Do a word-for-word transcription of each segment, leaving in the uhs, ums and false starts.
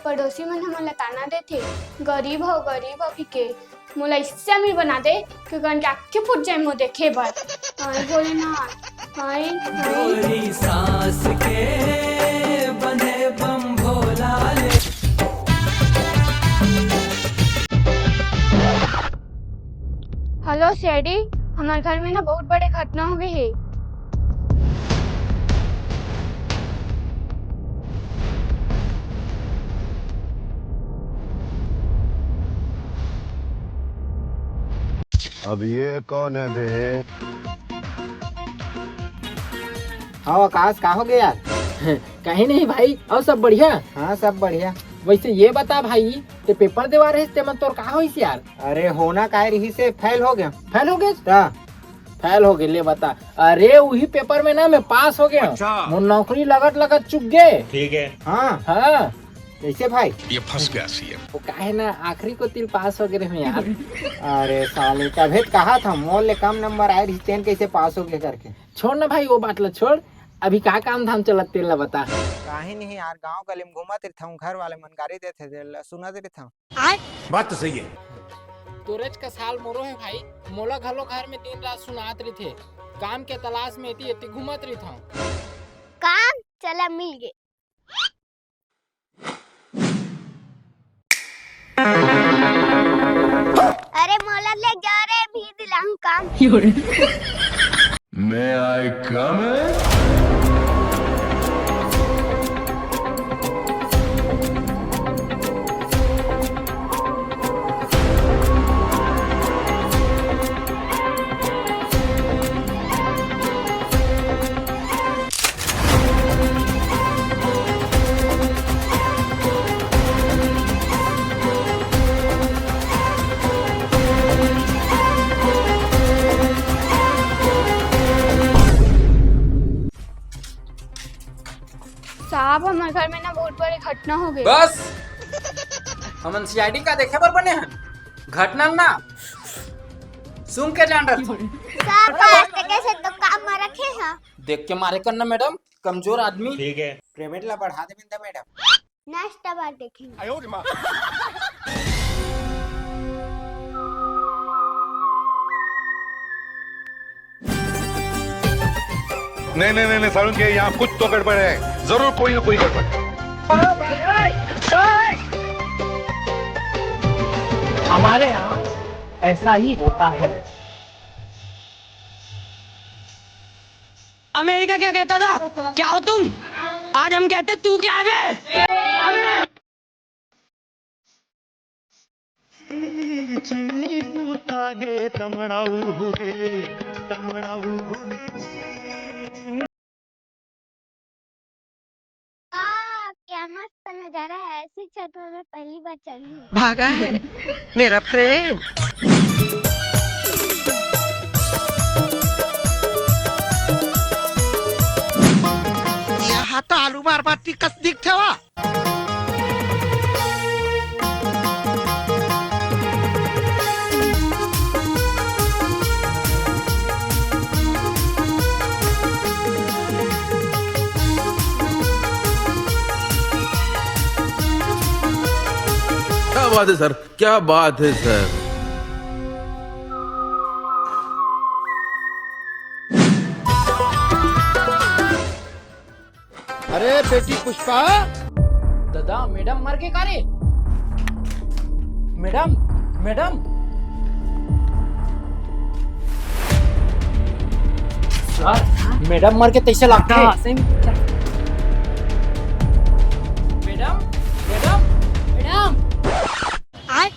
पड़ोसी मन हमन ला ताना देथे, "गरीब हो, गरीब हो," कहिके। मोला अइसे अमीर बना दे कि गन के आँखी फूट जाए मोर देखे बर। हाय भोलेनाथ, हाय, हाय। तोरी सास के बने बम भोला ले। हेलो सीआईडी, हमर घर में ना बहुत बड़े घटना हो गए हे। अब ये कौन है बे? हाँ आकाश, का हो गया यार? कहीं नहीं भाई, और सब बढ़िया? हाँ, सब बढ़िया। वैसे ये बता भाई, ते पेपर देवा रहे ते मन तोर का होइस यार? अरे होना काय रही से, फेल हो गया। फेल हो गए? हाँ। फेल हो गए, ले बता। अरे उही पेपर में ना मैं पास हो गया। अच्छा। मोर नौकरी लगत लगत चुक गए। ठीक है। हाँ। हाँ। कैसे भाई? ये फंस गया सीएम। वो काहे ना आखिरी कोती ल पास हो गए रहे यार। अरे साले, तभे तो कहा था मोर ले कम नंबर आए रही तेन कैसे पास हो गए करके। छोड़ ना भाई वो बात ला छोड़, अभी का काम धाम चलत तेला बता। काहे नहीं यार, गांव गली में घूमत रहिथंव, घर वाले मन गारी देथे तेला सुनत रहिथंव। बात तो सही है। तोरेच कस हाल मोरो हे भाई, मोला घलो घर में दिन रात सुनात रहिथे। काम के तलाश में एती एती घूमत रहिथंव। काम चला मिल गे। अरे मोला ले जा रे, भी दिलाहूं काम। May I come in? साहब, हमर घर में ना बहुत बड़े घटना हो गए। बस, हमन सीआईडी का देखे बर बने हन, घटना ना सुन के जान रहा। साहब, आज तक ऐसे तो काम में रखे हैं। देख के मारे करना मैडम, कमजोर आदमी। ठीक है। पेमेंट ला बढ़ा दे बिंदा मैडम। नेक्स्ट बार देखेंगे। नहीं नहीं नहीं नहीं, सारुण के यहाँ कुछ तो गड़बड़ है, जरूर कोई ना कोई गड़बड़ है। हमारे यहाँ ऐसा ही होता है। अमेरिका क्या कहता था, क्या हो तुम? आज हम कहते, तू क्या है? वाह, क्या मस्त नजारा है। ऐसी छत में मैं पहली बार चढ़ी हूँ। भागा है मेरा प्रेम। यहाँ तो आलू मार बाटी कस दिखथे वा। क्या बात है सर, क्या बात है सर। अरे बेटी पुष्पा। दादा, मैडम मर गे का रे? Madam, madam. सर, मैडम मर गे तइसे लागथे। हाँ, सही में। Madam, madam. मैडम। आय।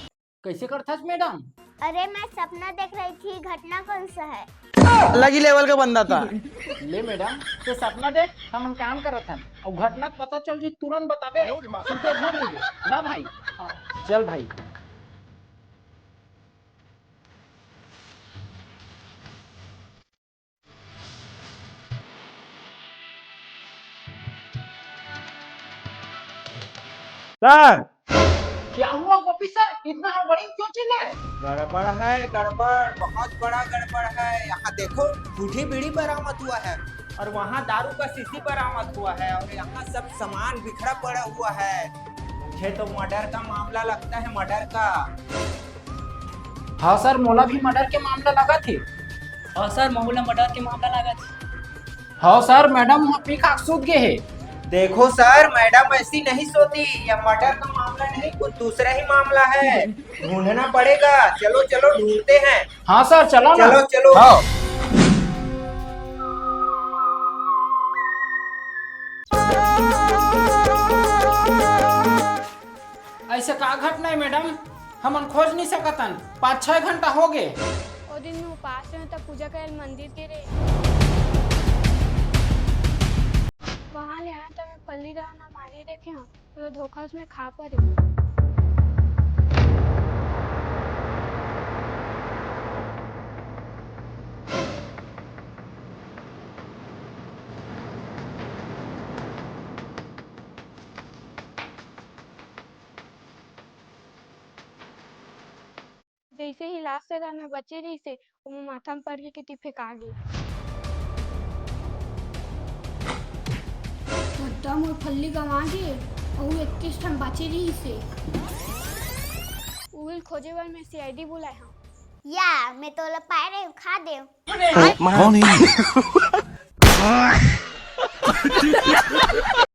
कइसे करथस मैडम? अरे, मैं सपना देख रही थी, घटना कौन सा है? अलग ही लेवल का बंदा था। ले मैडम, ते सपना देख, हमन काम करत हन, अउ घटना पता चल जी, तुरंत बताबे। सुनते झन रहिबे ना भाई। चल भाई। सर। क्या हुआ गोपी सर, इतना हड़बड़ी क्यों चिल्ला रहे? गड़बड़ है, गड़बड़, बहुत बड़ा गड़बड़ है। यहाँ देखो, झूठी बीड़ी बरामद हुआ है और वहाँ दारू का शीशी बरामद हुआ है और यहाँ सब सामान बिखरा पड़ा हुआ है। ये तो मर्डर का मामला लगता है, मर्डर का। हाँ सर, मोला भी मर्डर के मामला लगत हे। हाँ सर, मोला मर्डर के मामला लगत हे। हाँ सर, मैडम वहाँ पी खा के सूत गए हे। देखो सर, मैडम ऐसी नहीं सोती, यह मर्डर का मामला नहीं, कुछ दूसरा ही मामला है, ढूंढना पड़ेगा। चलो चलो, ढूंढते हैं। हाँ सर, चलो ना। चलो चलो। हाँ। ऐसे का घटना है मैडम, हमन खोज नहीं सकतन, पाँच छह घंटा हो गए। ओ दिन मैं उपास रहे तब पूजा करे मंदिर के रे। वहाँ ले आए तब मैं पल्ली दाना मारे देखे हूँ, तो धोखा उसमें खा पड़े। जैसे ही लास्ट से दाना बचे रहिसे, ओमा माथा में पड़ के किती फेंका गे। दद्दा मोर फल्ली गंवा गे, अउ इक्कीस ठन बाचे रहिसे। उहिल खोजे बर मैं सीआईडी बुलाए हंव। या, मैं तोला पाए रहे खा देव। कौन है ये?